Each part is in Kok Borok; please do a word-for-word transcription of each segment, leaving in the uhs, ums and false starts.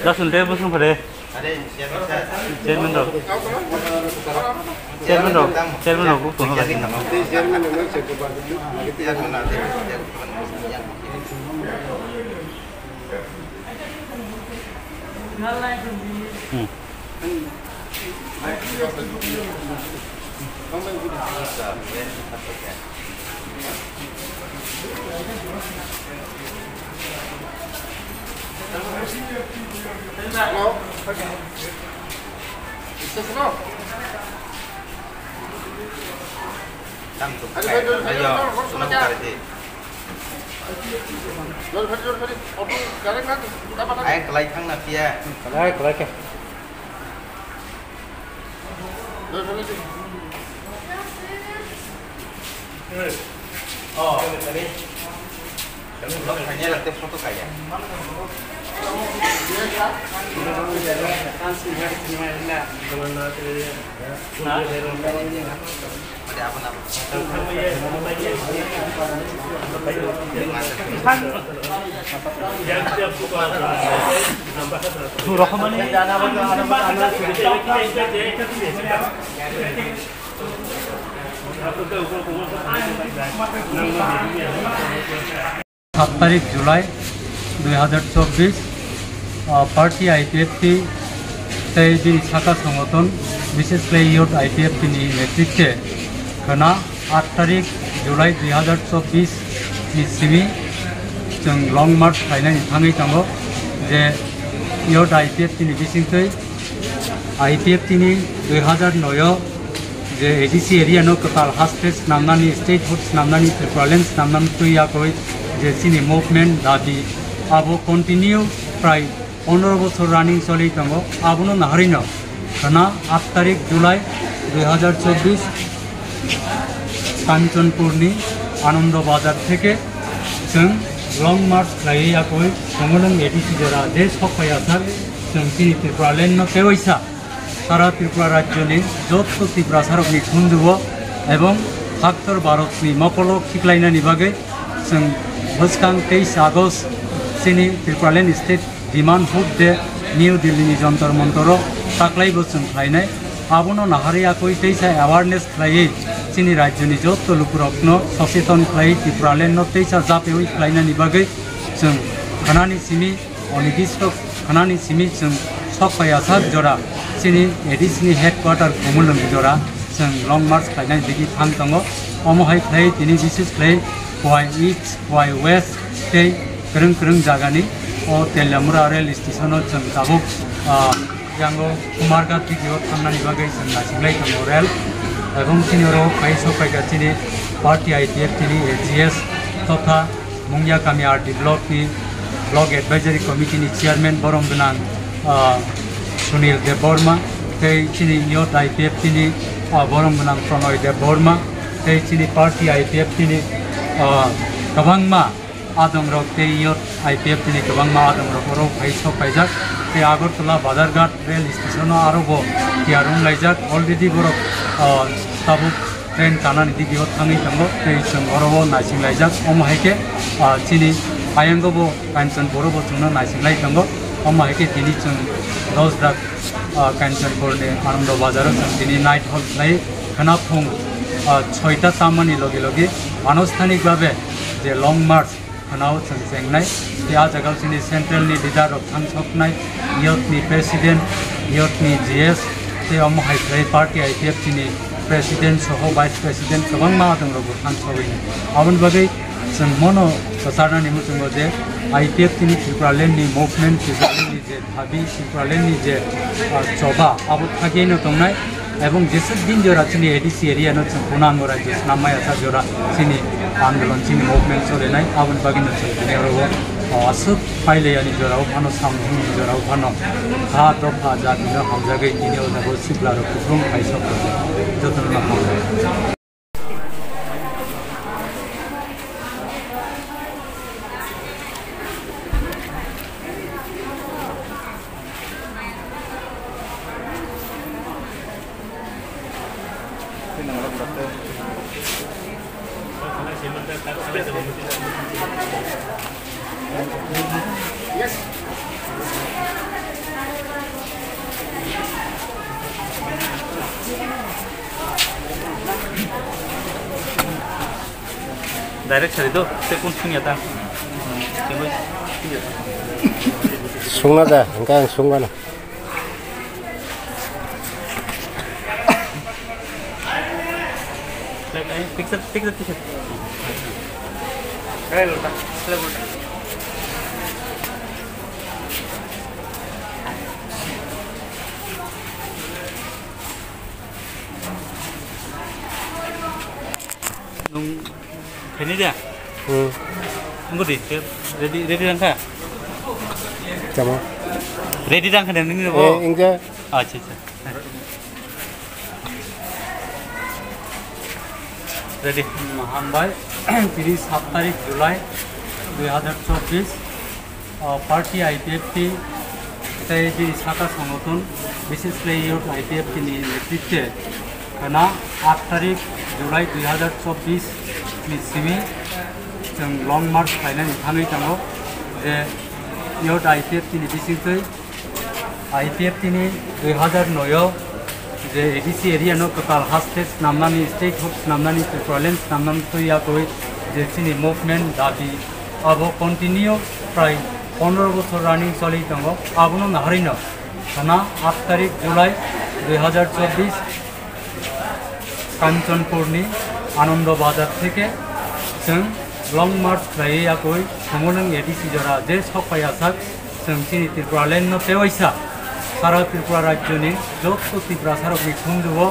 Lasun de bosong phare. Chairman rok. Chairman rok. Chairman rok bukung haba. Hmm. Ai, kalai thang na piya. Kalai, kalai khe. Sat tarik July dui hazar chobbish, ah, party I P F T tei bini saka songoton, bishesh khlai youth I P F T ni netrikte khwna aat tarik July dui hazar chobbish ni simi chwng long march khlainani thangwi tongo, je youth I P F T ni bisingtwi I P F T ni dui hazar noi o je A D C area no kwtal haste snamnani, statehood snamnani, Tripuraland snamnani twi yakwi je chini movement dabi abo continue prai pondro bochor running choli tongo. Abono naharino khwna aat tarik July dui hazar chobbish Kanchanpurni Anando Bazar theke chwng long march khlaiwi yakwi Khumulwng A D C jora je sok phai asar chwng chini Tripuraland no tewaisa sara Tripura rajyoni jotto Tiprasarokni thunjugo ebong haktor Bharatni mokolo khiklainani bagwi chwng bwskang teis August chini Tripuraland State Demand Hood Day New Delhi ni Jantar Mantaro taklaibo chwng khlainai. Abono naharwi yakwi teisa awareness khlaiwi chini rajyoni jotto lukurokno socheton khlaiwi Tripuraland no teisa japewi khlainani bagwi chwng khanani simi, onidisto khanani simi chwng sok phai asar jora chini A D C ni headquarter Khumulwng jora chwng long march khlainani digi thang tongo. Omo hai khlai tini bishesh khlai Khowai East, Khowai West tei kwrwng kwrwng jagani o Teliamura rail station o chwng tabuk, ah, yango Kumarghat digi o thangnani bagwi chwng naising lai tongo rail. Ebong chini oro phai sok phaikha chini party I P F T ni A G S totha Mungyakami R D block ni block advisory committee ni chairman borom gwnang, ah, Sunil Debbarma, tei chini youth I P F T ni, ah, borom gwnang Pronoy Debbarma, tei chini party I P F T ni, ah, kwbangma adongrok tei youth I P F T ni kwbangma adongrok oro phai sok phaijak, tei Agartala Bazarghat rail station o aro bo tiyar wng laijak. Already borok, ah, tabuk train kanani digi o thangwi tongo, tei chwng oro o naising laijak. Omo hai khe, ah, chini ayango bo Kanchanpur o bo chwngno naising lai tongo. Omo hai khe tini chwng Rajdak, ah, Kanchanpur ni Anando Bazar o chwng tini night halt khlai khwna phung, ah, soita tamani logi logi anusthanik babe je long march khwnao chwng chengnai. Tei ah jaga o chini central ni leader rok thangsoknai, youth ni president, youth ni G S, tei omo hai khlai party I P F T ni president soho vice president kwbangma adongrok bo thangsogwi nai. Aboni bagwi chwng mono kwcharnani muchungo je I P F T ni Tripuraland ni movement, Tripuraland ni je dabi, Tripuraland ni je, ah, choba abo thagwi no tongnai. Ebong jeswk din jora chini A D C area no chwng khuna ango raijyo swnam maya sa jora chini andolon, chini movement solenai, aboni bagwi no chwng tini oro o, o, aswk pailai yani jora o phano, samung ni jora o phano, ha dopha jati no hamjagwi tini o jaga o sikla rok kuplung khaisok rok jotono no hamjak. Direct sari do, te kun sungya ta. Sungna da, engka ang sungna. Picture, picture, picture. Nung khaini da? Hmm. Nungko di, ready, ready rang kha? Tamo. Ready rang kha nini bo? Eh, engke. Acha, acha. Ready. Hambai, tiri sat tarik July dui hazar chobbish. O party I P F T tei bini saka songothon, bises khlai youth I P F T ni netritwe khwna aat tarik July dui hazar chobbish ni simi chwng long march khlainani thangwi tongo, je youth I P F T ni bisingtwi I P F T ni dui hazar noi o je A D C area no kwtal haste swnamnani, statehood swnamnani, Tripuraland swnamnani twi yakwi je chini movement dabi abo continue prai pondro bochor running choli tongo. Abono naharino khwna aat tarik July dui hazar chobbish Kanchanpurni Anando Bazar theke chwng long march khlaiwi yakwi Khumulwng A D C jora je sok phaiya sak chwng chini Tripuraland no tewaisa sara Tripura rajyoni jotto Tiprasarokni khunjugo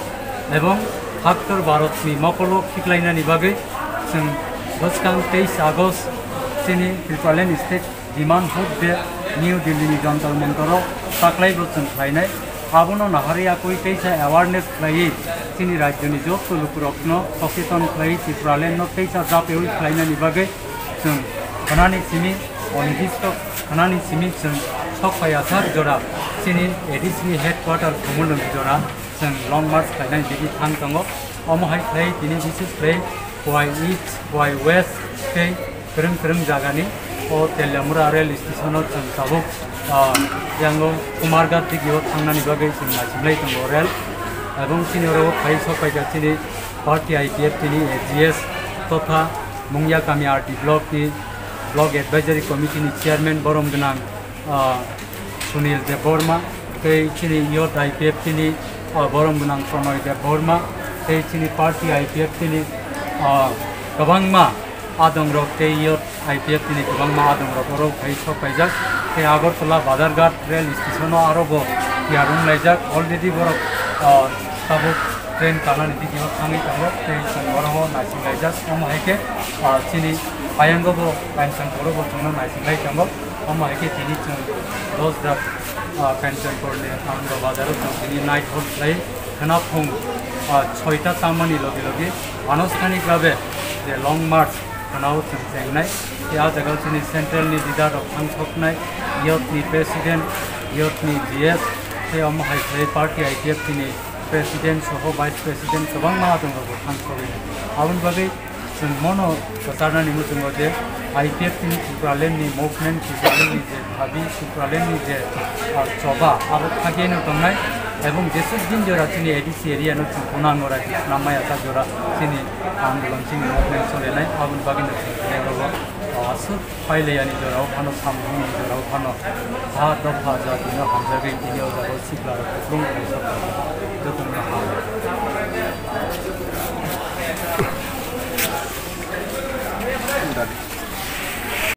ebong haktor Bharatni mokolo khiklainani bagwi chwng bwskang teis August chini Tripuraland State Demand Hut Day New Delhi ni Jantar Mantar o taklai bo chwng khlainai. Abono naharwi yakwi teisa awareness khlaiwi chini rajyoni jotto lukurokno socheton khlaiwi Tripuraland no teisa japeui khlainani bagwi chwng khwnani simi onidisto khwnani simi chwng sok phaiya sak jora chini A D C ni headquarter Khumulwng jora chwng long march khlainani digi thang tongo. Omo hai khlai tini bises khlai Khowai East, Khowai West tei kwrwng kwrwng jagani o Teliamura rail station o chwng tabuk, ah, yango Kumarghat digi o thangnani bagwi chwng naisinglai tongo rail. Ebong chini oro o phai sok paijak chini party I P F T ni A G S totha Mungyakami R D block ni block advisory committee ni chairman borom gwnang ah, Sunil Debbarma, tei chini youth I P F T ni, ah, borom gwnang Pronoy Debbarma, tei chini party I P F T ni, ah, kwbangma adongrok tei youth I P F T ni kwbangma adongrok oro phai sok paijak. Tei Agartala Bazarghat rail station o aro bo tiyar wng laijak. Already borok, ah, tabuk train kanani digi o thangwi tongo, tei chwng oro o naising laijak. Omo hai khe, ah, chini ayango bo kainchang borok bo chwngno naising lai tongo. Omo hai khe tini chwng dos dak, ah, Kanchanpur ni Anando Bazar o chwng tini night halt khlai khwna phung, ah, soita tangmani logi logi anusthanik bhabe je long march khwnao chwng chengnai. Tei ah jaga o chini central ni leader rok thang thoknai, youth ni president, youth ni G S, tei omo hai khlai party I P F T ni president soho vice president kwbangma adongrok bo thang thoknai. Aboni bagwi Chwng mono kwcharnani muchungo je I P F T ni Tipraland ni movement, Tipraland ni je dabi, Tipraland ni je, ah, choba, abo khagiyano tongnai. Ebong jesuk din jora chini A D C area no chwng khwnango raji swnam maya ta jora chini andolon, chini movement solenai, aboni bagwino chwng tini oro, ah, aswk pailaiani jorao phano, samungni jorao phano, ha dopha jatino hamjagwi tini o jagao sikla rok kupulung khaisa jotono ha.